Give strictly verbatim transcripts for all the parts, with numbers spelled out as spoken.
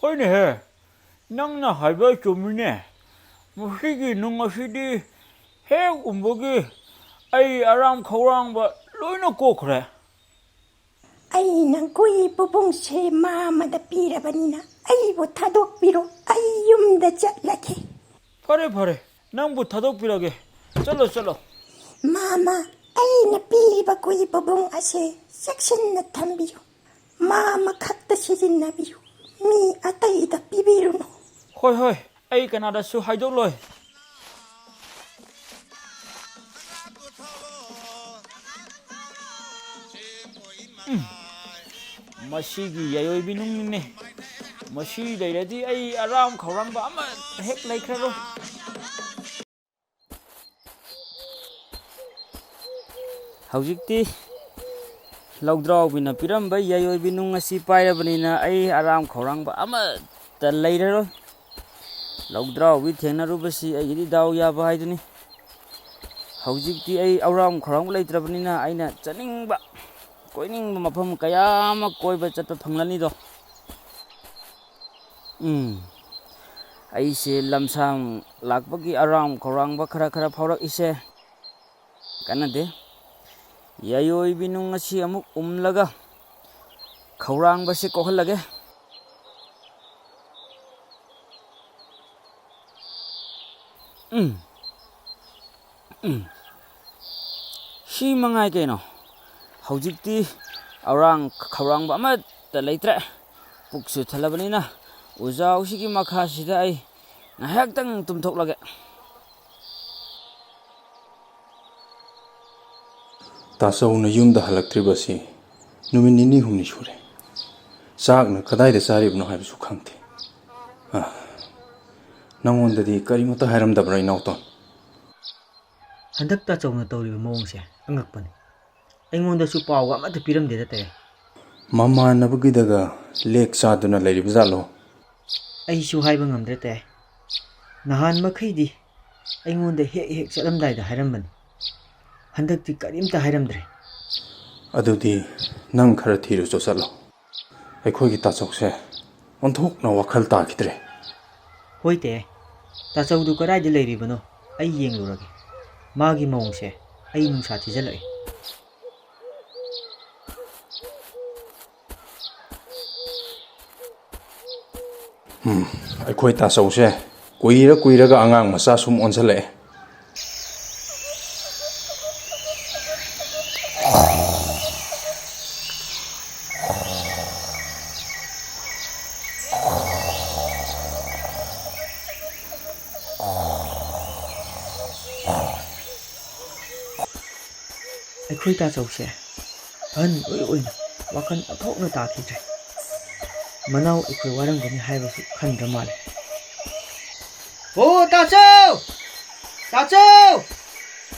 ꯍꯣꯏꯅꯦꯍꯦ, ꯅꯪꯅ ꯍꯥꯏꯕ ꯆꯨꯝꯃꯤꯅꯦ꯫ ꯃꯁꯤꯒꯤ ꯅꯨꯡ ꯑꯁꯤꯗꯤ ꯍꯦꯛ ꯎꯕꯒꯤ ꯑꯩ ꯑꯔꯥꯝ ꯈꯧꯔꯥꯡꯕ ꯂꯣꯏꯅ ꯀꯣꯛꯈ꯭ꯔꯦ꯫ ꯑꯩꯅ ꯒꯨꯏ ꯄꯨꯕꯨꯡꯁꯦ ꯃꯥꯃꯗ ꯄꯤꯔꯕꯅꯤꯅ ꯑꯩꯕꯨ ꯊꯥꯗꯣꯛꯄꯤꯔꯣ, ꯑꯩ ꯌꯨꯝꯗ ꯆꯠꯂꯒꯦ꯫ ꯐꯔꯦ, ꯐꯔꯦ, ꯅꯪꯕꯨ ꯊꯥꯗꯣꯛꯄꯤꯔꯒꯦ꯫ ꯆꯠꯂꯣ, ꯆꯠꯂꯣ꯫ ꯃꯥꯃ, ꯑꯩꯅ ꯄꯤꯔꯤꯕ ꯒꯨꯏ ꯄꯨꯕꯨꯡ ꯑꯁꯦ ꯆꯦꯛꯁꯤꯟꯅ ꯊꯝꯕꯤꯌꯨ꯫ ꯃꯥꯃ ꯈꯛꯇ ꯁꯤꯖꯤꯟꯅꯕꯤꯌꯨ꯫ ꯃꯤ ꯑꯇꯩꯗ ꯄꯤꯕꯤꯔꯨꯅꯨ꯫ ꯍꯣꯏ, ꯍꯣꯏ, ꯑꯩ ꯀꯅꯥꯗꯁꯨ ꯍꯥꯏꯗꯣꯛꯂꯣꯏ꯫ ꯎꯝ, ꯃꯁꯤꯒꯤ ꯌꯥꯏꯑꯣꯏꯕꯤ ꯅꯨꯡꯅꯤꯅꯦ꯫ ꯃꯁꯤ ꯂꯩꯔꯗꯤ ꯑꯩ ꯑꯔꯥꯝ ꯈꯧꯔꯥꯡꯕ ꯑꯃ ꯍꯦꯛ ꯂꯩꯈ꯭ꯔꯔꯣꯏ꯫ ꯍꯧꯖꯤꯛꯇꯤ ꯂꯧꯗ꯭ꯔꯥꯎꯕꯤꯅ ꯄꯤꯔꯝꯕ ꯌꯥꯏꯑꯣꯏꯕꯤ ꯅꯨꯡ ꯑꯁꯤ ꯄꯥꯏꯔꯕꯅꯤꯅ ꯑꯩ ꯑꯔꯥꯝ ꯈꯧꯔꯥꯡꯕ ꯑꯃꯠꯇ ꯂꯩꯔꯔꯣꯏ꯫ ꯂꯧꯗ꯭ꯔꯥꯎꯕꯤ ꯊꯦꯡꯅꯔꯨꯕꯁꯤ ꯑꯩꯒꯤꯗꯤ ꯗꯥꯎ ꯌꯥꯕ ꯍꯥꯏꯗꯨꯅꯤ꯫ ꯍꯧꯖꯤꯛꯇꯤ ꯑꯩ ꯑꯔꯥꯝ ꯈꯧꯔꯥꯡꯕ ꯂꯩꯇ꯭ꯔꯕꯅꯤꯅ ꯑꯩꯅ ꯆꯠꯅꯤꯡꯕ, ꯀꯣꯏꯅꯤꯡꯕ ꯃꯐꯝ ꯀꯌꯥ ꯑꯃ ꯀꯣꯏꯕ ꯆꯠꯄ ꯐꯪꯂꯅꯤꯗꯣ꯫ ꯎꯝ, ꯑꯩꯁꯦ ꯂꯝꯁꯥꯡ ꯂꯥꯛꯄꯒꯤ ꯑꯔꯥꯝ ꯈꯧꯔꯥꯡꯕ ꯈꯔ ꯈꯔ ꯐꯥꯎꯔꯛꯏꯁꯦ ꯀꯥꯟꯅꯗꯦ꯫ ꯌꯥꯏꯑꯣꯏꯕꯤ ꯅꯨꯡ ꯑꯁꯤ ꯑꯃꯨꯛ ꯎꯝꯂꯒ ꯈꯧꯔꯥꯡꯕꯁꯦ ꯀꯣꯛꯍꯜꯂꯒꯦ꯫ ꯎꯝ, ꯎꯝ꯫ ꯁꯤ ꯃꯉꯥꯏ ꯀꯩꯅꯣ꯫ ꯍꯧꯖꯤꯛꯇꯤ ꯑꯔꯥꯡ ꯈꯧꯔꯥꯡꯕ ꯑꯃꯠꯇ ꯂꯩꯇ꯭ꯔꯦ꯫ ꯄꯨꯛꯁꯨ ꯊꯜꯂꯕꯅꯤꯅ ꯎꯖꯥꯎꯁꯤꯒꯤ ꯃꯈꯥꯁꯤꯗ ꯑꯩ ꯉꯥꯏꯍꯥꯛꯇꯪ ꯇꯨꯝꯊꯣꯛꯂꯒꯦ꯫ ꯇꯥꯆꯧꯅ ꯌꯨꯝꯗ ꯍꯜꯂꯛꯇ꯭ꯔꯤꯕꯁꯤ ꯅꯨꯃꯤꯠ ꯅꯤꯅꯤ ꯍꯨꯝꯅꯤ ꯁꯨꯔꯦ꯫ ꯆꯥꯛꯅ ꯀꯗꯥꯏꯗ ꯆꯥꯔꯤꯕꯅꯣ ꯍꯥꯏꯕꯁꯨ ꯈꯪꯗꯦ꯫ ꯑ, ꯅꯪꯉꯣꯟꯗꯗꯤ ꯀꯔꯤꯃꯠꯇ ꯍꯥꯏꯔꯝꯗꯕ꯭ꯔꯥ, ꯏꯅꯥꯎꯇꯣꯟ? ꯍꯟꯗꯛ ꯇꯥꯆꯧꯅ ꯇꯧꯔꯤꯕ ꯃꯑꯣꯡꯁꯦ ꯑꯉꯛꯄꯅꯤ꯫ ꯑꯩꯉꯣꯟꯗꯁꯨ ꯄꯥꯎꯒ ꯑꯃꯠꯇ ꯄꯤꯔꯝꯗꯦꯗ, ꯇꯥꯌꯥꯏ꯫ ꯃꯃꯥꯟꯅꯕꯒꯤꯗꯒ ꯂꯦꯛ ꯆꯥꯗꯨꯅ ꯂꯩꯔꯤꯕ ꯖꯥꯠꯂꯣ? ꯑꯩꯁꯨ ꯍꯥꯏꯕ ꯉꯝꯗ꯭ꯔꯦ, ꯇꯥꯌꯥꯏ꯫ ꯅꯍꯥꯟ ꯃꯈꯩꯗꯤ ꯑꯩꯉꯣꯟꯗ ꯍꯦꯛ ꯍꯦꯛ ꯆꯠꯂꯝꯗꯥꯏꯗ ꯍꯥꯏꯔꯝꯕꯅꯤ꯫ ꯍꯟꯗꯛꯇꯤ ꯀꯔꯤꯝꯇ ꯍꯥꯏꯔꯝꯗ꯭ꯔꯦ꯫ ꯑꯗꯨꯗꯤ ꯅꯪ ꯈꯔ ꯊꯤꯔꯨꯆꯣ ꯆꯠꯂꯣ꯫ ꯑꯩꯈꯣꯏꯒꯤ ꯇꯥꯆꯧꯁꯦ ꯑꯣꯟꯊꯣꯛꯅ ꯋꯥꯈꯜ ꯇꯥꯈꯤꯗ꯭ꯔꯦ꯫ ꯍꯣꯏ ꯇꯦ, ꯇꯥꯆꯧꯗꯨ ꯀꯗꯥꯏꯗ ꯂꯩꯔꯤꯕꯅꯣ? ꯑꯩ ꯌꯦꯡꯂꯨꯔꯒꯦ꯫ ꯃꯥꯒꯤ ꯃꯑꯣꯡꯁꯦ ꯑꯩ ꯅꯨꯡꯁꯥ ꯊꯤꯖꯤꯜꯂꯛꯏ꯫ ꯎꯝ, ꯑꯩꯈꯣꯏ ꯇꯥꯆꯧꯁꯦ ꯀꯨꯏꯔ ꯀꯨꯏꯔꯒ ꯑꯉꯥꯡ ꯃꯆꯥ ꯁꯨꯝ ꯑꯣꯟꯁꯤꯜꯂꯛꯑꯦ꯫ ꯑꯩꯈꯣꯏ ꯇꯥꯆꯧꯁꯦ ꯑꯍꯟ ꯂꯣꯏ ꯑꯣꯏꯅ ꯋꯥꯈꯜ ꯑꯣꯟꯊꯣꯛꯅ ꯇꯥꯈꯤꯗ꯭ꯔꯦ꯫ ꯃꯅꯥꯎ ꯑꯩꯈꯣꯏ ꯋꯥꯔꯝꯒꯅꯤ ꯍꯥꯏꯕꯁꯨ ꯈꯟꯗ꯭ꯔ ꯃꯥꯜꯂꯦ꯫ ꯑꯣ, ꯇꯥꯆꯧ! ꯇꯥꯆꯧ!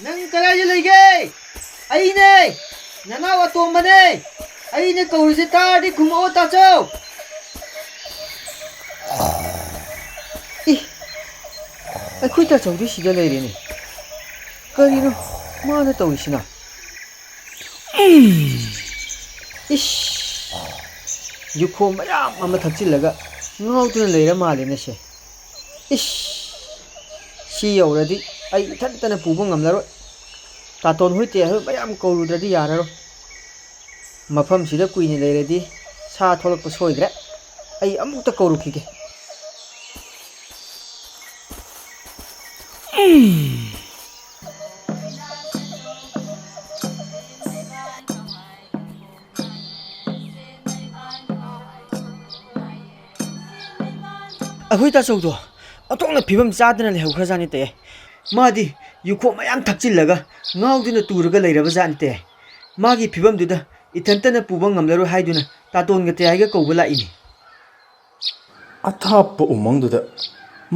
ꯅꯪ ꯀꯗꯥꯏꯗ ꯂꯩꯒꯦ? ꯑꯩꯅꯦ! ꯅꯅꯥꯎ ꯑꯇꯣꯝꯕꯅꯦ! ꯑꯩꯅ ꯀꯧꯔꯤꯁꯦ ꯇꯥꯔꯗꯤ ꯈꯨꯝꯃꯛꯑꯣ, ꯇꯥꯆꯧ! ꯏ! ꯑꯩꯈꯣꯏ ꯇꯥꯆꯧꯗꯤ ꯁꯤꯗ ꯂꯩꯔꯦꯅꯦ꯫ ꯀꯔꯤꯅꯣ ꯃꯥꯅ ꯇꯧꯔꯤꯁꯤꯅ? ꯏꯁ! ꯌꯨꯈꯣꯝ ꯃꯌꯥꯝ ꯑꯃ ꯊꯛꯆꯤꯜꯂꯒ ꯉꯥꯎꯗꯨꯅ ꯂꯩꯔ ꯃꯥꯜꯂꯦꯅꯦ ꯁꯦ꯫ ꯏꯁ! ꯁꯤ ꯌꯧꯔꯗꯤ ꯑꯩ ꯏꯊꯟꯇꯅ ꯄꯨꯕ ꯉꯝꯂꯔꯣꯏ꯫ ꯇꯥꯇꯣꯟ ꯍꯣꯏ ꯇꯦ ꯍꯣꯏ ꯃꯌꯥꯝ ꯀꯧꯔꯨꯗ꯭ꯔꯗꯤ ꯌꯥꯔꯔꯣꯏ꯫ ꯃꯐꯝꯁꯤꯗ ꯀꯨꯏꯅ ꯂꯩꯔꯗꯤ ꯁꯥ ꯊꯣꯛꯂꯛꯄ ꯁꯣꯏꯗ꯭ꯔꯦ꯫ ꯑꯩ ꯑꯃꯨꯛꯇ ꯀꯧꯔꯨꯈꯤꯒꯦ꯫ ꯑꯩꯈꯣꯏ ꯇꯥꯆꯧꯗꯣ ꯑꯣꯟꯊꯣꯛꯅ ꯐꯤꯕꯝ ꯆꯥꯗꯅ ꯂꯩꯍꯧꯈ꯭ꯔꯖꯥꯠꯅꯤ ꯇꯦ꯫ ꯃꯥꯗꯤ ꯌꯨꯈꯣꯝ ꯃꯌꯥꯝ ꯊꯛꯆꯤꯜꯂꯒ ꯉꯥꯎꯗꯨꯅ ꯇꯨꯔꯒ ꯂꯩꯔꯕ ꯖꯥꯠꯅꯤ ꯇꯦ꯫ ꯃꯥꯒꯤ ꯐꯤꯕꯝꯗꯨꯗ ꯏꯊꯟꯇꯅ ꯄꯨꯕ ꯉꯝꯂꯔꯣꯏ ꯍꯥꯏꯗꯨꯅ ꯇꯥꯇꯣꯟꯒ ꯇꯌꯥꯏꯒ ꯀꯧꯕ ꯂꯥꯛꯏꯅꯤ꯫ ꯑꯊꯥꯞꯄ ꯎꯃꯪꯗꯨꯗ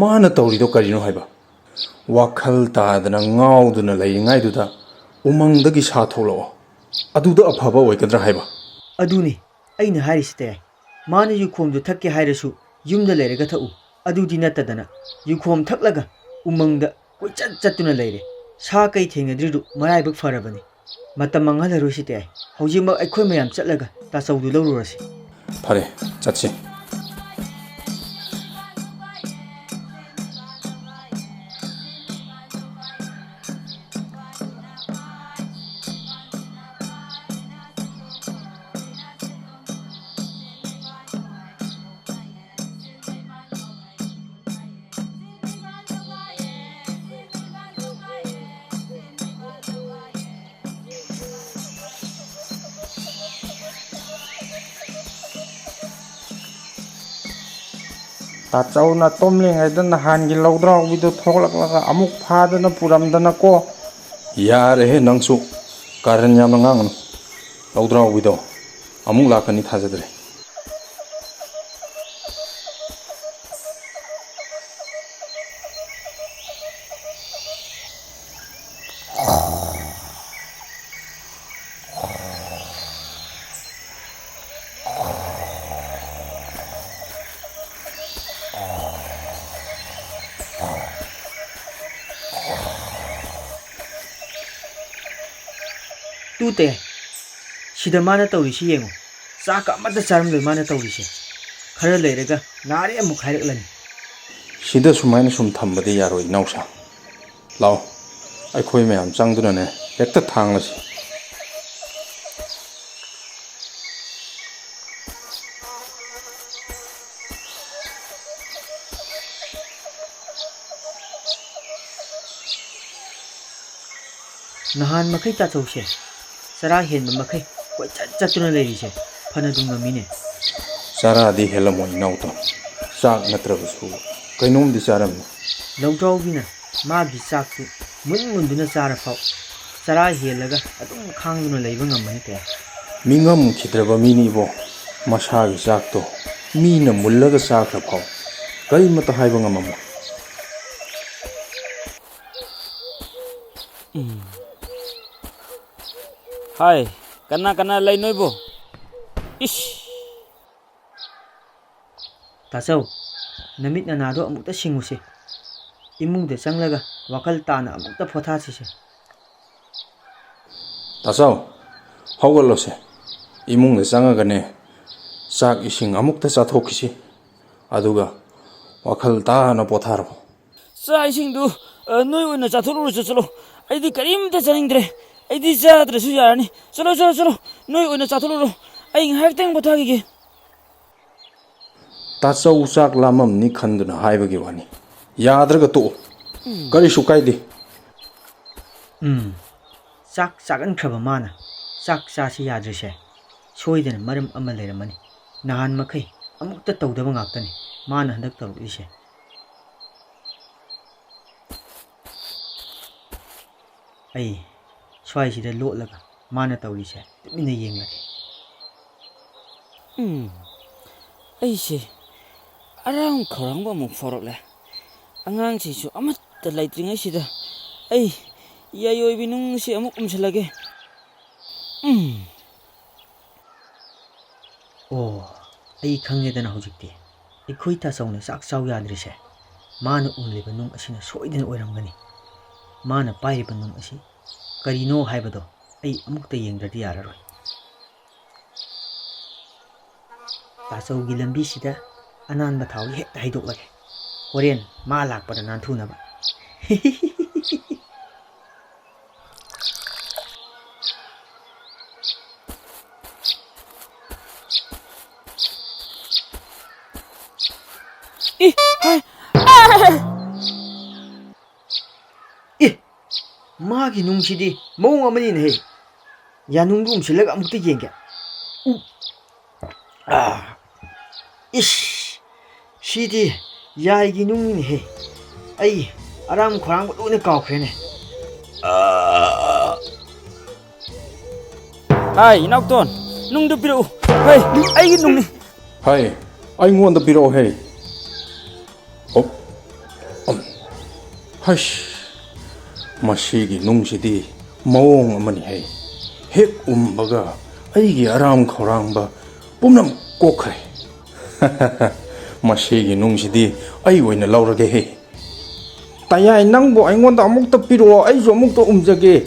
ꯃꯥꯅ ꯇꯧꯔꯤꯗꯣ ꯀꯔꯤꯅꯣ ꯍꯥꯏꯕ? ꯋꯥꯈꯜ ꯇꯥꯗꯅ ꯉꯥꯎꯗꯨꯅ ꯂꯩꯔꯤꯉꯩꯗꯨꯗ ꯎꯃꯪꯗꯒꯤ ꯁꯥ ꯊꯣꯛꯂꯛꯑꯣ꯫ ꯑꯗꯨꯗ ꯑꯐꯕ ꯑꯣꯏꯒꯗ꯭ꯔꯥ ꯍꯥꯏꯕ? ꯑꯗꯨꯅꯤ ꯑꯩꯅ ꯍꯥꯏꯔꯤꯁꯤ ꯇꯌꯥꯏ꯫ ꯃꯥꯅ ꯌꯨꯈꯣꯝꯗꯨ ꯊꯛꯀꯦ ꯍꯥꯏꯔꯁꯨ ꯌꯨꯝꯗ ꯂꯩꯔꯒ ꯊꯛꯎ꯫ ꯑꯗꯨꯗꯤ ꯅꯠꯇꯗꯅ ꯌꯨꯈꯣꯝ ꯊꯛꯂꯒ ꯎꯃꯪꯗ ꯀꯣꯏꯆꯠ ꯆꯠꯇꯨꯅ ꯂꯩꯔꯦ꯫ ꯁꯥ ꯀꯩ ꯊꯦꯡꯅꯗ꯭ꯔꯤꯗꯨ ꯃꯔꯥꯏꯕꯛ ꯐꯔꯕꯅꯤ꯫ ꯃꯇꯝ ꯃꯥꯡꯍꯜꯂꯔꯣꯏꯁꯤ ꯇꯌꯥꯏ꯫ ꯍꯧꯖꯤꯛꯃꯛ ꯑꯩꯈꯣꯏ ꯃꯌꯥꯝ ꯆꯠꯂꯒ ꯇꯥꯆꯧꯗꯨ ꯂꯧꯔꯨꯔꯁꯤ꯫ ꯐꯔꯦ, ꯆꯠꯁꯤ꯫ ꯇꯥꯆꯧꯅ ꯇꯨꯝꯂꯤꯉꯩꯗ ꯅꯍꯥꯟꯒꯤ ꯂꯧꯗ꯭ꯔꯥꯎꯕꯤꯗꯣ ꯊꯣꯛꯂꯛꯂꯒ ꯑꯃꯨꯛ ꯐꯥꯗꯅ ꯄꯨꯔꯝꯗꯅꯀꯣ꯫ ꯌꯥꯔꯦꯍꯦ ꯅꯪꯁꯨ, ꯀꯥꯔꯟ ꯌꯥꯝꯅ ꯉꯥꯡꯒꯅꯨ꯫ ꯂꯧꯗ꯭ꯔꯥꯎꯕꯤꯗꯣ ꯑꯃꯨꯛ ꯂꯥꯛꯀꯅꯤ ꯊꯥꯖꯗ꯭ꯔꯦ꯫ ꯇꯨ ꯇꯌꯥꯏ, ꯁꯤꯗ ꯃꯥꯅ ꯇꯧꯔꯤꯁꯤ ꯌꯦꯡꯉꯨ꯫ ꯆꯥꯛꯀ ꯑꯃꯠꯇ ꯆꯥꯔꯝꯂꯣꯏ ꯃꯥꯅ ꯇꯧꯔꯤꯁꯦ꯫ ꯈꯔ ꯂꯩꯔꯒ ꯅꯥꯔꯦ ꯑꯃꯨꯛ ꯍꯥꯏꯔꯛꯂꯅꯤ꯫ ꯁꯤꯗ ꯁꯨꯃꯥꯏꯅ ꯁꯨꯝ ꯊꯝꯕꯗꯤ ꯌꯥꯔꯣꯏ ꯏꯅꯥꯎꯁꯥ꯫ ꯂꯥꯛꯑꯣ, ꯑꯩꯈꯣꯏ ꯃꯌꯥꯝ ꯆꯪꯗꯨꯅꯅꯦ ꯍꯦꯛꯇ ꯊꯥꯡꯂꯁꯤ꯫ ꯅꯍꯥꯟ ꯃꯈꯩ ꯇꯥꯆꯧꯁꯦ ꯆꯔꯥ ꯍꯦꯟꯕ ꯃꯈꯩ ꯀꯣꯏꯆꯠ ꯆꯠꯇꯨꯅ ꯂꯩꯔꯤꯁꯦ ꯐꯅꯗꯨꯝ ꯉꯝꯃꯤꯅꯦ꯫ ꯆꯔꯥꯗꯤ ꯍꯦꯜꯂꯝꯃꯣꯏ ꯏꯅꯥꯎꯇꯣꯟ, ꯆꯥꯛ ꯅꯠꯇ꯭ꯔꯕꯁꯨ ꯀꯩꯅꯣꯝꯗꯤ ꯆꯥꯔꯝꯅꯤ꯫ ꯂꯧꯗ꯭ꯔꯥꯎꯕꯤꯅ ꯃꯥꯒꯤ ꯆꯥꯛꯇꯨ ꯃꯨꯟ ꯃꯨꯟꯗꯨꯅ ꯆꯥꯔꯐꯥꯎ ꯆꯔꯥ ꯍꯦꯜꯂꯒ ꯑꯗꯨꯝ ꯈꯥꯡꯗꯨꯅ ꯂꯩꯕ ꯉꯝꯕꯅꯤ ꯇꯌꯥꯏ꯫ ꯃꯤꯉꯝꯈꯤꯗ꯭ꯔꯕ ꯃꯤꯅꯤ ꯏꯕꯣ, ꯃꯁꯥꯒꯤ ꯆꯥꯛꯇꯣ ꯃꯤꯅ ꯃꯨꯜꯂꯒ ꯆꯥꯈ꯭ꯔꯐꯥꯎ ꯀꯔꯤꯃꯠꯇ ꯍꯥꯏꯕ ꯉꯝꯃꯝꯃꯣꯏ꯫ ꯎꯝ꯫ ꯍꯥꯏ, ꯀꯅꯥ ꯀꯅꯥ ꯂꯩ ꯅꯣꯏꯕꯨ? ꯏꯁ! ꯇꯥꯆꯧ, ꯅꯃꯤꯠ ꯅꯅꯥꯗꯣ ꯑꯃꯨꯛꯇ ꯁꯤꯡꯉꯨꯁꯦ꯫ ꯏꯃꯨꯡꯗ ꯆꯪꯂꯒ ꯋꯥꯈꯜ ꯇꯥꯅ ꯑꯃꯨꯛꯇ ꯄꯣꯊꯥꯁꯤꯁꯦ꯫ ꯇꯥꯆꯧ, ꯍꯧꯒꯠꯂꯣꯁꯦ꯫ ꯏꯃꯨꯡꯗ ꯆꯪꯉꯒꯅꯦ, ꯆꯥꯛ ꯏꯁꯤꯡ ꯑꯃꯨꯛꯇ ꯆꯥꯊꯣꯛꯈꯤꯁꯤ꯫ ꯑꯗꯨꯒ ꯋꯥꯈꯜ ꯇꯥꯅ ꯄꯣꯊꯥꯔꯣ꯫ ꯆꯥꯛ ꯏꯁꯤꯡꯗꯨ, ꯑ, ꯅꯣꯏ ꯑꯣꯏꯅ ꯆꯥꯊꯣꯛꯂꯨꯔꯣ, ꯆꯠꯂꯣ꯫ ꯑꯩꯗꯤ ꯀꯔꯤꯝꯇ ꯆꯥꯅꯤꯡꯗ꯭ꯔꯦ꯫ ꯑꯩꯗꯤ ꯆꯥꯗ꯭ꯔꯁꯨ ꯌꯥꯔꯅꯤ꯫ ꯆꯠꯂꯣ, ꯆꯠꯂꯣ, ꯆꯠꯂꯣ꯫ ꯅꯣꯏ ꯑꯣꯏꯅ ꯆꯥꯊꯣꯛꯂꯨꯔꯣ꯫ ꯑꯩ ꯉꯥꯏꯍꯥꯛꯇꯪ ꯄꯣꯊꯥꯈꯤꯒꯦ꯫ ꯇꯥꯆꯧ ꯆꯥꯛ ꯂꯥꯝꯃꯝꯅꯤ ꯈꯟꯗꯨꯅ ꯍꯥꯏꯕꯒꯤ ꯋꯥꯅꯤ꯫ ꯌꯥꯗ꯭ꯔꯒ ꯇꯣꯛꯑꯣ꯫ ꯎꯝ꯫ ꯀꯔꯤꯁꯨ ꯀꯥꯏꯗꯦ꯫ ꯎꯝ꯫ ꯆꯥꯛ ꯆꯥꯒꯟꯈ꯭ꯔꯕ ꯃꯥꯅ ꯆꯥꯛ ꯆꯥꯁꯤ ꯌꯥꯗ꯭ꯔꯤꯁꯦ ꯁꯣꯏꯗꯅ ꯃꯔꯝ ꯑꯃ ꯂꯩꯔꯝꯃꯅꯤ꯫ ꯅꯍꯥꯟ ꯃꯈꯩ ꯑꯃꯨꯛꯇ ꯇꯧꯗꯕ ꯉꯥꯛꯇꯅꯤ꯫ ꯃꯥꯅ ꯍꯟꯗꯛ ꯇꯧꯔꯛꯂꯤꯁꯦ꯫ ꯑꯩ ꯁ꯭ꯋꯥꯏꯁꯤꯗ ꯂꯣꯠꯂꯒ ꯃꯥꯅ ꯇꯧꯔꯤꯁꯦ ꯇꯨꯃꯤꯟꯅ ꯌꯦꯡꯂꯒꯦ꯫ ꯎꯝ, ꯑꯩꯁꯦ ꯑꯔꯥꯝ ꯈꯧꯔꯥꯡꯕ ꯑꯃꯨꯛ ꯐꯥꯎꯔꯛꯂꯦ꯫ ꯑꯉꯥꯡꯁꯤꯡꯁꯨ ꯑꯃꯠꯇ ꯂꯩꯇ꯭ꯔꯤꯉꯩꯁꯤꯗ ꯑꯩ ꯌꯥꯏꯑꯣꯏꯕꯤ ꯅꯨꯡꯁꯤ ꯑꯃꯨꯛ ꯎꯝꯁꯤꯜꯂꯒꯦ꯫ ꯎꯝ꯫ ꯑꯣ, ꯑꯩ ꯈꯪꯉꯦꯗꯅ ꯍꯧꯖꯤꯛꯇꯤ꯫ ꯑꯩꯈꯣꯏ ꯇꯥꯆꯧꯅ ꯆꯥꯛ ꯆꯥꯎ ꯌꯥꯗ꯭ꯔꯤꯁꯦ, ꯃꯥꯅ ꯎꯝꯂꯤꯕ ꯅꯨꯡ ꯑꯁꯤꯅ ꯁꯣꯏꯗꯅ ꯑꯣꯏꯔꯝꯒꯅꯤ꯫ ꯃꯥꯅ ꯄꯥꯏꯔꯤꯕ ꯅꯨꯡ ꯑꯁꯤ ꯀꯔꯤꯅꯣ ꯍꯥꯏꯕꯗꯣ ꯑꯩ ꯑꯃꯨꯛꯇ ꯌꯦꯡꯗ꯭ꯔꯗꯤ ꯌꯥꯔꯔꯣꯏ꯫ ꯇꯥꯆꯧꯒꯤ ꯂꯝꯕꯤꯁꯤꯗ ꯑꯅꯥꯟꯕ ꯊꯥꯎꯁꯤ ꯍꯦꯛꯇ ꯍꯩꯗꯣꯛꯂꯒꯦ꯫ ꯍꯣꯔꯦꯟ ꯃꯥ ꯂꯥꯛꯄꯗ ꯅꯥꯟꯊꯨꯅꯕ꯫ ꯏ, ꯍꯥꯏ, ꯑꯦ! ꯑꯦ! ꯃꯥꯒꯤ ꯅꯨꯡꯁꯤꯗꯤ ꯃꯑꯣꯡ ꯑꯃꯅꯤꯅꯦꯍꯦ꯫ ꯌꯥꯅꯨꯡꯗꯨ ꯎꯝꯁꯤꯜꯂꯒ ꯑꯃꯨꯛꯇ ꯌꯦꯡꯒꯦ꯫ ꯎ-, ꯑꯥ! ꯏꯁ! ꯁꯤꯗꯤ ꯌꯥꯏꯒꯤ ꯅꯨꯡꯅꯤꯅꯦꯍꯦ꯫ ꯑꯩ ꯑꯔꯥꯝ ꯈꯧꯔꯥꯡꯕ ꯂꯣꯏꯅ ꯀꯥꯎꯈ꯭ꯔꯦꯅꯦ꯫ ꯑꯥ! ꯍꯥꯏ, ꯏꯅꯥꯎꯇꯣꯟ, ꯅꯨꯡꯗꯨ ꯄꯤꯔꯛꯎ꯫ ꯍꯩ, ꯑꯩꯒꯤ ꯅꯨꯡꯅꯤ꯫ ꯍꯩ, ꯑꯩꯉꯣꯟꯗ ꯄꯤꯔꯛꯑꯣ ꯍꯦ꯫ ꯍꯣꯞ꯫ ꯑꯝ꯫ ꯍꯩꯁ, ꯃꯁꯤꯒꯤ ꯅꯨꯡꯁꯤꯗꯤ ꯃꯑꯣꯡ ꯑꯃꯅꯤ ꯍꯦ꯫ ꯍꯦꯛ ꯎꯝꯕꯒ ꯑꯩꯒꯤ ꯑꯔꯥꯝ ꯈꯧꯔꯥꯡꯕ ꯄꯨꯝꯅꯃꯛ ꯀꯣꯛꯈ꯭ꯔꯦ꯫ ꯃꯁꯤꯒꯤ ꯅꯨꯡꯁꯤꯗꯤ ꯑꯩ ꯑꯣꯏꯅ ꯂꯧꯔꯒꯦ ꯍꯦ꯫ ꯇꯌꯥꯏ, ꯅꯪꯕꯨ ꯑꯩꯉꯣꯟꯗ ꯑꯃꯨꯛꯇ ꯄꯤꯔꯛꯑꯣ, ꯑꯩꯁꯨ ꯑꯃꯨꯛꯇ ꯎꯝꯖꯒꯦ꯫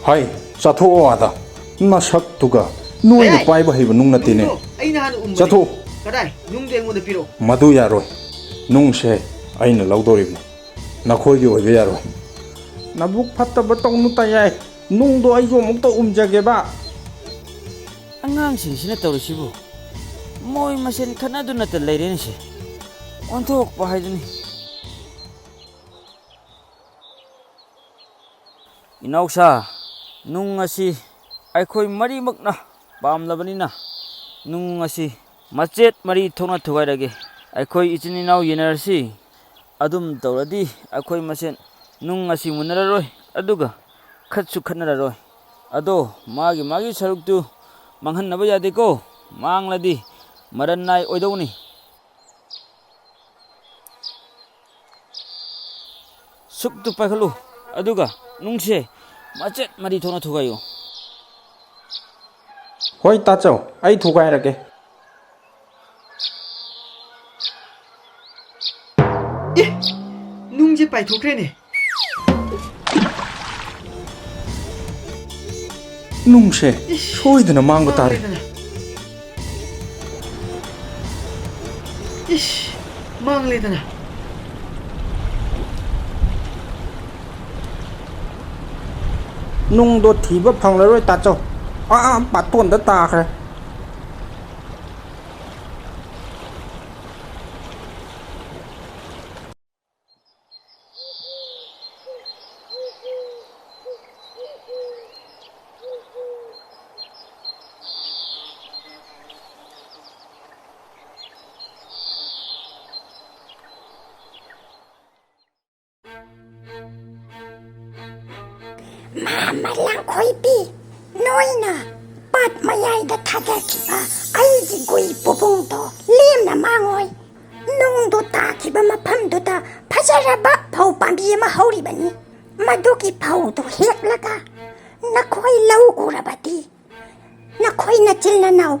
ꯍꯥꯏ, ꯆꯥꯊꯣꯛꯑꯣ ꯑꯥꯗ꯫ ꯅꯁꯛꯇꯨꯒ, ꯅꯣꯏꯅ ꯀꯗꯥꯏ? ꯄꯥꯏꯕ ꯍꯩꯕ ꯅꯨꯡ ꯅꯠꯇꯦꯅꯦ꯫ ꯅꯨꯡꯗꯣ ꯑꯩꯅ ꯍꯥꯟꯅ ꯎꯝꯕꯅꯦ꯫ ꯆꯠꯊꯣꯛ꯫ ꯀꯗꯥꯏ? ꯅꯨꯡꯗꯣ ꯑꯩꯉꯣꯟꯗ ꯄꯤꯔꯛꯑꯣ꯫ ꯃꯗꯨ ꯌꯥꯔꯣꯏ꯫ ꯅꯨꯡꯁꯦ ꯑꯩꯅ ꯂꯧꯗꯣꯔꯤꯕꯅꯤ꯫ ꯅꯈꯣꯏꯒꯤ ꯑꯣꯏꯕ ꯌꯥꯔꯣꯏ꯫ ꯅꯕꯨꯛ ꯐꯠꯇꯕ ꯇꯧꯅꯨ ꯇꯌꯥꯏ꯫ ꯅꯨꯡꯗꯣ ꯑꯩꯁꯨ ꯑꯃꯨꯛꯇ ꯎꯝꯖꯒꯦꯕ꯫ ꯑꯉꯥꯡꯁꯤꯡꯁꯤꯅ ꯇꯧꯔꯤꯁꯤꯕꯨ? ꯃꯣꯏ ꯃꯁꯦꯟ ꯈꯠꯅꯗꯨꯅꯇ ꯂꯩꯔꯦꯅꯦꯁꯦ꯫ ꯑꯣꯟꯊꯣꯛꯄ ꯍꯥꯏꯗꯨꯅꯤ꯫ ꯏꯅꯥꯎꯁꯥ, ꯅꯨꯡ ꯑꯁꯤ ꯑꯩꯈꯣꯏ ꯃꯔꯤꯃꯛꯅ ꯄꯥꯝꯂꯕꯅꯤꯅ, ꯅꯨꯡ ꯑꯁꯤ ꯃꯆꯦꯠ ꯃꯔꯤ ꯊꯣꯛꯅ ꯊꯨꯒꯥꯏꯔꯒꯦ꯫ ꯑꯩꯈꯣꯏ ꯏꯆꯤꯟ ꯏꯅꯥꯎ ꯌꯦꯟꯅꯔꯁꯤ꯫ ꯑꯗꯨꯝ ꯇꯧꯔꯗꯤ ꯑꯩꯈꯣꯏ ꯃꯁꯦꯟ ꯅꯨꯡ ꯑꯁꯤ ꯃꯨꯟꯅꯔꯔꯣꯏ, ꯑꯗꯨꯒ ꯈꯠꯁꯨ ꯈꯠꯅꯔꯔꯣꯏ꯫ ꯑꯗꯣ ꯃꯥꯒꯤ ꯃꯥꯒꯤ ꯁꯔꯨꯛꯇꯨ ꯃꯥꯡꯍꯟꯅꯕ ꯌꯥꯗꯦꯀꯣ꯫ ꯃꯥꯡꯂꯗꯤ ꯃꯔꯟ ꯅꯥꯏ ꯑꯣꯏꯗꯧꯅꯤ꯫ ꯁꯨꯛꯇꯨ ꯄꯥꯏꯈꯠꯂꯨ, ꯑꯗꯨꯒ ꯅꯨꯡꯁꯦ ꯃꯆꯦꯠ ꯃꯔꯤ ꯊꯣꯛꯅ ꯊꯨꯒꯥꯏꯌꯨ꯫ ꯍꯣꯏ ꯇꯥꯆꯧ, ꯑꯩ ꯊꯨꯒꯥꯏꯔꯒꯦ꯫ ꯑꯦ, ꯅꯨꯡꯁꯦ ꯄꯥꯏꯊꯣꯛꯈ꯭ꯔꯦꯅꯦ꯫ ꯅꯨꯡꯁꯦ ꯏꯁ, ꯁꯣꯏꯗꯅ ꯃꯥꯡꯕ ꯇꯥꯔꯦ꯫ ꯃꯥꯡꯂꯦꯗꯅ꯫ ꯏꯁ, ꯃꯥꯡꯂꯦꯗꯅ꯫ ꯅꯨꯡꯗꯣ ꯊꯤꯕ ꯐꯪꯂꯔꯣꯏ ꯇꯥꯆꯧ꯫ ꯑꯥ, ꯄꯥꯠꯇꯣꯟꯗ ꯇꯥꯈ꯭ꯔꯦ꯫ ꯃꯥꯃ ꯂꯥꯡꯈꯣꯏꯕꯤ, ꯅꯣꯏꯅ ꯄꯥꯠ ꯃꯌꯥꯏꯗ ꯊꯥꯗꯈꯤꯕ ꯑꯩꯒꯤ ꯒꯨꯏ ꯄꯨꯕꯨꯡꯗꯣ ꯂꯦꯝꯅ ꯃꯥꯡꯉꯣꯏ꯫ ꯅꯨꯡꯗꯨ ꯇꯥꯈꯤꯕ ꯃꯐꯝꯗꯨꯗ ꯐꯖꯔꯕ ꯐꯧ ꯄꯥꯝꯕꯤ ꯑꯃ ꯍꯧꯔꯤꯕꯅꯤ꯫ ꯃꯗꯨꯒꯤ ꯐꯧꯗꯨ ꯍꯦꯛꯂꯒ ꯅꯈꯣꯏ ꯂꯧ ꯎꯔꯕꯗꯤ, ꯅꯈꯣꯏ ꯅꯆꯤꯜ ꯅꯅꯥꯎ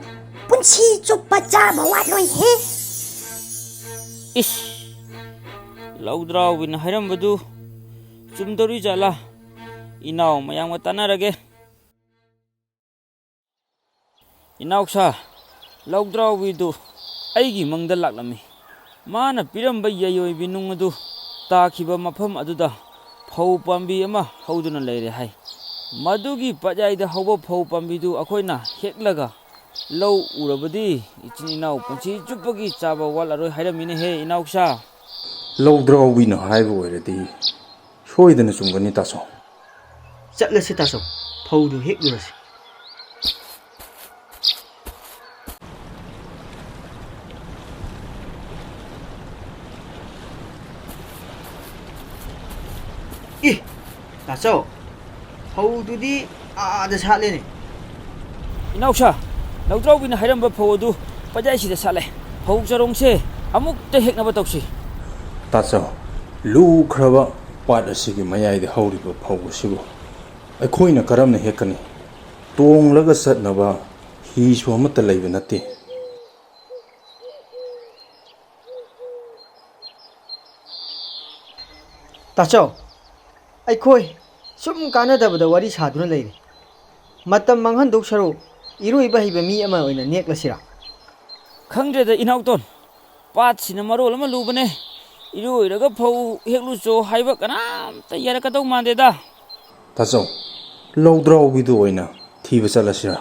ꯄꯨꯟꯁꯤ ꯆꯨꯞꯄ ꯆꯥꯕ ꯋꯥꯠꯂꯣꯏꯍꯦ꯫ ꯏꯁ! ꯂꯧꯗ꯭ꯔꯥꯎꯕꯤꯅ ꯍꯥꯏꯔꯝꯕꯗꯨ ꯆꯨꯝꯗꯧꯔꯤ ꯖꯥꯠꯂꯥ? ꯏꯅꯥꯎ ꯃꯌꯥꯝꯒ ꯇꯥꯟꯅꯔꯒꯦ꯫ ꯏꯅꯥꯎꯁꯥ, ꯂꯧꯗ꯭ꯔꯥꯎꯕꯤꯗꯨ ꯑꯩꯒꯤ ꯃꯪꯗ ꯂꯥꯛꯂꯝꯃꯤ꯫ ꯃꯥꯅ ꯄꯤꯔꯝꯕ ꯌꯥꯏꯑꯣꯏꯕꯤ ꯅꯨꯡ ꯑꯗꯨ ꯇꯥꯈꯤꯕ ꯃꯐꯝ ꯑꯗꯨꯗ ꯐꯧ ꯄꯥꯝꯕꯤ ꯑꯃ ꯍꯧꯗꯨꯅ ꯂꯩꯔꯦ ꯍꯥꯏ꯫ ꯃꯗꯨꯒꯤ ꯄꯥꯠꯌꯥꯏꯗ ꯍꯧꯕ ꯐꯧ ꯄꯥꯝꯕꯤꯗꯨ ꯑꯩꯈꯣꯏꯅ ꯍꯦꯛꯂꯒ ꯂꯧ ꯎꯔꯕꯗꯤ ꯏꯆꯤꯟ ꯏꯅꯥꯎ ꯄꯨꯟꯁꯤ ꯆꯨꯞꯄꯒꯤ ꯆꯥꯕ ꯋꯥꯠꯂꯔꯣꯏ ꯍꯥꯏꯔꯝꯃꯤꯅꯦꯍꯦ ꯏꯅꯥꯎꯁꯥ꯫ ꯂꯧꯗ꯭ꯔꯥꯎꯕꯤꯅ ꯍꯥꯏꯕ ꯑꯣꯏꯔꯗꯤ ꯁꯣꯏꯗꯅ ꯆꯨꯝꯒꯅꯤ ꯇꯥꯆꯧ꯫ ꯆꯠꯂꯁꯤ ꯇꯥꯆꯧ, ꯐꯧꯗꯨ ꯍꯦꯛꯂꯨꯔꯁꯤ꯫ ꯇꯥꯆꯧ, ꯐꯧꯗꯨꯗꯤ ꯑꯥꯗ ꯁꯥꯠꯂꯦꯅꯦ꯫ ꯏꯅꯥꯎꯁꯥ, ꯂꯧꯗ꯭ꯔꯥꯎꯕꯤꯅ ꯍꯥꯏꯔꯝꯕ ꯐꯧ ꯑꯗꯨ ꯄꯥꯠꯌꯥꯏꯁꯤꯗ ꯁꯥꯠꯂꯦ꯫ ꯐꯧ ꯆꯔꯣꯡꯁꯦ ꯑꯃꯨꯛꯇ ꯍꯦꯛꯅꯕ ꯇꯧꯁꯤ꯫ ꯇꯥꯆꯧ, ꯂꯨꯈ꯭ꯔꯕ ꯄꯥꯠ ꯑꯁꯤꯒꯤ ꯃꯌꯥꯏꯗ ꯍꯧꯔꯤꯕ ꯐꯧ ꯑꯁꯤꯕꯨ ꯑꯩꯈꯣꯏꯅ ꯀꯔꯝꯅ ꯍꯦꯛꯀꯅꯤ? ꯇꯣꯡꯂꯒ ꯆꯠꯅꯕ ꯍꯤꯁꯨ ꯑꯃꯠꯇ ꯂꯩꯕ ꯅꯠꯇꯦ꯫ ꯇꯥꯆꯧ, ꯑꯩꯈꯣꯏ ꯁꯨꯝ ꯀꯥꯟꯅꯗꯕꯗ ꯋꯥꯔꯤ ꯁꯥꯗꯨꯅ ꯂꯩꯔꯦ꯫ ꯃꯇꯝ ꯃꯥꯡꯍꯟꯗꯧ ꯁꯔꯨꯛ ꯏꯔꯣꯏꯕ ꯍꯩꯕ ꯃꯤ ꯑꯃ ꯑꯣꯏꯅ ꯅꯦꯛꯂꯁꯤꯔꯥ? ꯈꯪꯗ꯭ꯔꯦꯗ ꯏꯅꯥꯎꯇꯣꯟ, ꯄꯥꯠꯁꯤꯅ ꯃꯔꯣꯜ ꯑꯃ ꯂꯨꯕꯅꯦ꯫ ꯏꯔꯣꯏꯔꯒ ꯐꯧ ꯍꯦꯛꯂꯨꯆꯣ ꯍꯥꯏꯕ ꯀꯅꯥꯝꯇ ꯌꯥꯔꯛꯀꯗꯧ ꯃꯥꯟꯗꯦꯗ꯫ ꯇꯥꯆꯧ, ꯂꯧꯗ꯭ꯔꯥꯎꯕꯤꯗꯨ ꯑꯣꯏꯅ ꯊꯤꯕ ꯆꯠꯂꯁꯤꯔꯥ?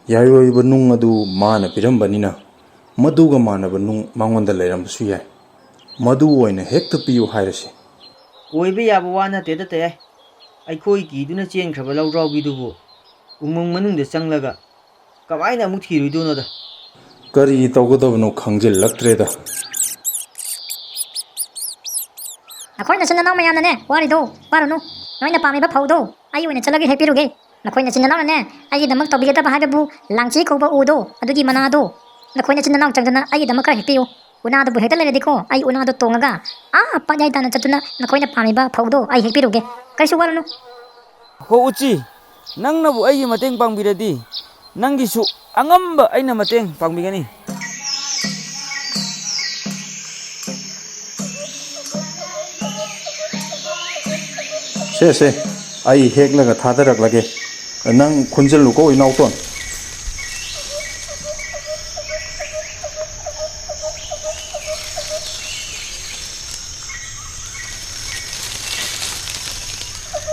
ꯌꯥꯏꯔꯣꯏꯕ ꯅꯨꯡ ꯑꯗꯨ ꯃꯥꯅ ꯄꯤꯔꯝꯕꯅꯤꯅ ꯃꯗꯨꯒ ꯃꯥꯟꯅꯕ ꯅꯨꯡ ꯃꯉꯣꯟꯗ ꯂꯩꯔꯝꯕꯁꯨ ꯌꯥꯏ꯫ ꯃꯗꯨ ꯑꯣꯏꯅ ꯍꯦꯛꯇ ꯄꯤꯌꯨ ꯍꯥꯏꯔꯁꯤ꯫ ꯑꯣꯏꯕ ꯌꯥꯕ ꯋꯥ ꯅꯠꯇꯦꯗ ꯇꯌꯥꯏ꯫ ꯑꯩꯈꯣꯏ ꯀꯤꯗꯨꯅ ꯆꯦꯟꯈ꯭ꯔꯕ ꯂꯧꯗ꯭ꯔꯥꯎꯕꯤꯗꯨꯕꯨ ꯎꯃꯪ ꯃꯅꯨꯡꯗ ꯆꯪꯂꯒ ꯀꯃꯥꯏꯅ ꯑꯃꯨꯛ ꯊꯤꯔꯨꯏꯗꯣꯏꯅꯣꯗ? ꯀꯔꯤ ꯇꯧꯒꯗꯕꯅꯣ ꯈꯪꯖꯤꯜꯂꯛꯇ꯭ꯔꯦꯗ꯫ ꯅꯈꯣꯏ ꯅꯆꯤꯟ ꯅꯅꯥꯎ ꯃꯌꯥꯝꯅꯅꯦ ꯋꯥꯔꯤꯗꯣ ꯋꯥꯔꯨꯅꯨ꯫ ꯅꯣꯏꯅ ꯄꯥꯝꯃꯤꯕ ꯐꯧꯗꯣ ꯑꯩ ꯑꯣꯏꯅ ꯆꯠꯂꯒ ꯍꯦꯛꯄꯤꯔꯨꯒꯦ꯫ ꯅꯈꯣꯏ ꯅꯆꯤꯟ ꯅꯅꯥꯎꯅꯅꯦ ꯑꯩꯒꯤꯗꯃꯛ ꯇꯧꯕꯤꯒꯗꯕ ꯍꯥꯏꯕꯕꯨ ꯂꯥꯡꯆꯤ ꯀꯧꯕ ꯎꯗꯣ ꯑꯗꯨꯒꯤ ꯃꯅꯥꯗꯣ ꯅꯈꯣꯏ ꯅꯆꯤꯟ ꯅꯅꯥꯎ ꯆꯪꯗꯅ ꯑꯩꯒꯤꯗꯃꯛ ꯈꯔ ꯍꯦꯛꯄꯤꯌꯨ꯫ ꯎꯅꯥꯗꯨꯕꯨ ꯍꯦꯛꯇ ꯂꯩꯔꯗꯤꯀꯣ ꯑꯩ ꯎꯅꯥꯗꯣ ꯇꯣꯡꯉꯒ ꯑꯥ ꯄꯥꯠꯌꯥꯏ ꯇꯥꯅ ꯆꯠꯇꯨꯅ ꯅꯈꯣꯏꯅ ꯄꯥꯝꯃꯤꯕ ꯐꯧꯗꯣ ꯑꯩ ꯍꯦꯛꯄꯤꯔꯨꯒꯦ꯫ ꯀꯔꯤꯁꯨ ꯋꯥꯔꯨꯅꯨ꯫ ꯍꯣ ꯎꯆꯤ, ꯅꯪꯅꯕꯨ ꯑꯩꯒꯤ ꯃꯇꯦꯡ ꯄꯥꯡꯕꯤꯔꯗꯤ ꯅꯪꯒꯤꯁꯨ ꯑꯉꯝꯕ ꯑꯩꯅ ꯃꯇꯦꯡ ꯄꯥꯡꯕꯤꯒꯅꯤ꯫ ꯁꯦ ꯁꯦ, ꯑꯩ ꯍꯦꯛꯂꯒ ꯊꯥꯗꯔꯛꯂꯒꯦ꯫ ꯅꯪ ꯈꯨꯟꯖꯤꯜꯂꯨꯀꯣ ꯏꯅꯥꯎꯇꯣꯟ꯫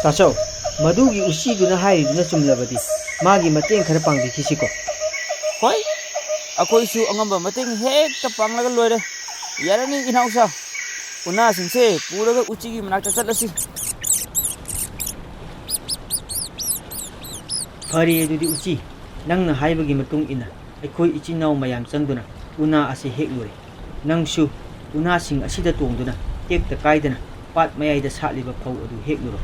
ꯇꯥꯆꯧ, ꯃꯗꯨꯒꯤ ꯎꯆꯤꯗꯨꯅ ꯍꯥꯏꯔꯤꯗꯨꯅ ꯆꯨꯝꯂꯕꯗꯤ ꯃꯥꯒꯤ ꯃꯇꯦꯡ ꯈꯔ ꯄꯥꯡꯕꯤꯈꯤꯁꯤꯀꯣ꯫ ꯍꯣꯏ, ꯑꯩꯈꯣꯏꯁꯨ ꯑꯉꯝꯕ ꯃꯇꯦꯡ ꯍꯦꯛꯇ ꯄꯥꯡꯂꯒ ꯂꯣꯏꯔꯦ꯫ ꯌꯥꯔꯅꯤ ꯏꯅꯥꯎꯁꯥ, ꯎꯅꯥꯁꯤꯡꯁꯦ ꯄꯨꯔꯒ ꯎꯆꯤꯒꯤ ꯃꯅꯥꯛꯇ ꯆꯠꯂꯁꯤ꯫ ꯐꯔꯦ ꯑꯗꯨꯗꯤ ꯎꯆꯤ, ꯅꯪꯅ ꯍꯥꯏꯕꯒꯤ ꯃꯇꯨꯡ ꯏꯟꯅ ꯑꯩꯈꯣꯏ ꯏꯆꯤꯟ ꯏꯅꯥꯎ ꯃꯌꯥꯝ ꯆꯪꯗꯨꯅ ꯎꯅꯥ ꯑꯁꯤ ꯍꯦꯛꯂꯨꯔꯦ꯫ ꯅꯪꯁꯨ ꯎꯅꯥꯁꯤꯡ ꯑꯁꯤꯗ ꯇꯣꯡꯗꯨꯅ ꯇꯦꯛꯇ ꯀꯥꯏꯗꯅ ꯄꯥꯠ ꯃꯌꯥꯏꯗ ꯁꯥꯠꯂꯤꯕ ꯐꯧ ꯑꯗꯨ ꯍꯦꯛꯂꯨꯔꯣ꯫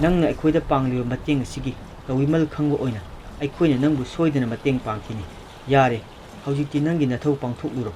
ꯅꯪꯅ ꯑꯩꯈꯣꯏꯗ ꯄꯥꯡꯂꯤꯕ ꯃꯇꯦꯡ ꯑꯁꯤꯒꯤ ꯇꯧꯕꯤꯃꯜ ꯈꯪꯕ ꯑꯣꯏꯅ ꯑꯩꯈꯣꯏꯅ ꯅꯪꯕꯨ ꯁꯣꯏꯗꯅ ꯃꯇꯦꯡ ꯄꯥꯡꯈꯤꯅꯤ꯫ ꯌꯥꯔꯦ, ꯍꯧꯖꯤꯛꯇꯤ ꯅꯪꯒꯤ ꯅꯊꯧ ꯄꯥꯡꯊꯣꯛꯂꯨꯔꯣ꯫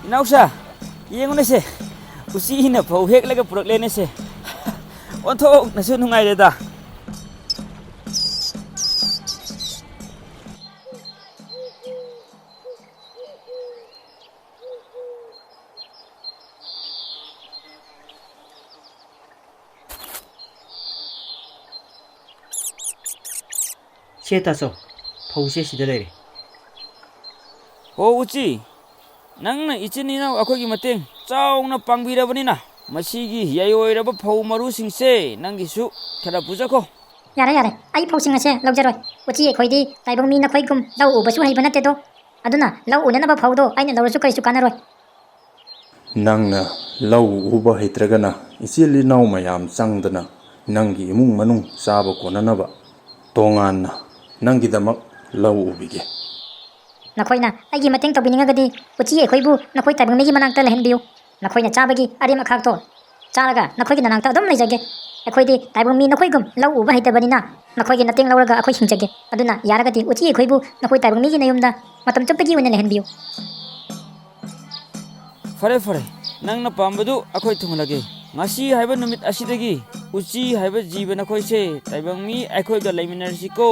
ꯏꯅꯥꯎꯁꯥ, ꯌꯦꯡꯉꯨꯅꯦꯁꯦ, ꯎꯆꯤꯅ ꯐꯧ ꯍꯦꯛꯂꯒ ꯄꯨꯔꯛꯂꯦꯅꯦꯁꯦ꯫ ꯑꯣꯟꯊꯣꯛꯅꯁꯨ ꯅꯨꯡꯉꯥꯏꯔꯦꯗ꯫ ꯁꯦ ꯇꯥꯆꯧ, ꯐꯧꯁꯦ ꯁꯤꯗ ꯂꯩꯔꯦ꯫ ꯍꯣ ꯎꯆꯤ, ꯅꯪꯅ ꯏꯆꯤꯟ ꯏꯅꯥꯎ ꯑꯩꯈꯣꯏꯒꯤ ꯃꯇꯦꯡ ꯆꯥꯎꯅ ꯄꯥꯡꯕꯤꯔꯕꯅꯤꯅ, ꯃꯁꯤꯒꯤ ꯌꯥꯏꯑꯣꯏꯔꯕ ꯐꯧ ꯃꯔꯨꯁꯤꯡꯁꯦ ꯅꯪꯒꯤꯁꯨ ꯈꯔ ꯄꯨꯖꯈꯣ꯫ ꯌꯥꯔꯦ, ꯌꯥꯔꯦ, ꯑꯩ ꯐꯧꯁꯤꯡ ꯑꯁꯦ ꯂꯧꯖꯔꯣꯏ꯫ ꯎꯆꯤ ꯑꯩꯈꯣꯏꯗꯤ ꯇꯥꯏꯕꯪ ꯃꯤ ꯅꯈꯣꯏꯒꯨꯝ ꯂꯧ ꯎꯕꯁꯨ ꯍꯩꯕ ꯅꯠꯇꯦꯗꯣ꯫ ꯑꯗꯨꯅ ꯂꯧ ꯎꯅꯅꯕ ꯐꯧꯗꯣ ꯑꯩꯅ ꯂꯧꯔꯁꯨ ꯀꯔꯤꯁꯨ ꯀꯥꯟꯅꯔꯣꯏ꯫ ꯅꯪꯅ ꯂꯧ ꯎꯕ ꯍꯩꯇ꯭ꯔꯒꯅ ꯏꯆꯤꯜ ꯏꯅꯥꯎ ꯃꯌꯥꯝ ꯆꯪꯗꯅ ꯅꯪꯒꯤ ꯏꯃꯨꯡ ꯃꯅꯨꯡ ꯆꯥꯕ ꯀꯣꯟꯅꯅꯕ ꯇꯣꯉꯥꯟꯅ ꯅꯪꯒꯤꯗꯃꯛ ꯂꯧ ꯎꯕꯤꯒꯦ꯫ ꯅꯈꯣꯏꯅ ꯑꯩꯒꯤ ꯃꯇꯦꯡ ꯇꯧꯕꯤꯅꯤꯡꯉꯒꯗꯤ ꯎꯆꯤ ꯑꯩꯈꯣꯏꯕꯨ ꯅꯈꯣꯏ ꯇꯥꯏꯕꯪ ꯃꯤꯒꯤ ꯃꯅꯥꯛꯇ ꯂꯩꯍꯟꯕꯤꯌꯨ꯫ ꯅꯈꯣꯏꯅ ꯆꯥꯕꯒꯤ ꯑꯔꯦꯝ ꯑꯈꯥꯛꯇꯣ ꯆꯥꯔꯒ ꯅꯈꯣꯏꯒꯤ ꯅꯅꯥꯛꯇ ꯑꯗꯨꯝ ꯂꯩꯖꯒꯦ꯫ ꯑꯩꯈꯣꯏꯗꯤ ꯇꯥꯏꯕꯪ ꯃꯤ ꯅꯈꯣꯏꯒꯨꯝ ꯂꯧ ꯎꯕ ꯍꯩꯇꯕꯅꯤꯅ ꯅꯈꯣꯏꯒꯤ ꯃꯇꯦꯡ ꯂꯧꯔꯒ ꯑꯩꯈꯣꯏ ꯍꯤꯡꯖꯒꯦ꯫ ꯑꯗꯨꯅ ꯌꯥꯔꯒꯗꯤ ꯎꯆꯤ ꯑꯩꯈꯣꯏꯕꯨ ꯅꯈꯣꯏ ꯇꯥꯏꯕꯪ ꯃꯤꯒꯤ ꯅꯌꯨꯝꯗ ꯃꯇꯝ ꯆꯨꯞꯄꯒꯤ ꯑꯣꯏꯅ ꯂꯩꯍꯟꯕꯤꯌꯨ꯫ ꯐꯔꯦ, ꯐꯔꯦ, ꯅꯪꯅ ꯄꯥꯝꯕꯗꯨ ꯑꯩꯈꯣꯏ ꯊꯨꯡꯍꯜꯂꯒꯦ꯫ ꯉꯁꯤ ꯍꯥꯏꯕ ꯅꯨꯃꯤꯠ ꯑꯁꯤꯗꯒꯤ ꯎꯆꯤ ꯍꯥꯏꯕ ꯖꯤꯕ ꯅꯈꯣꯏꯁꯦ ꯇꯥꯏꯕꯪ ꯃꯤ ꯑꯩꯈꯣꯏꯒ ꯂꯩꯃꯤꯟꯅꯔꯁꯤꯀꯣ꯫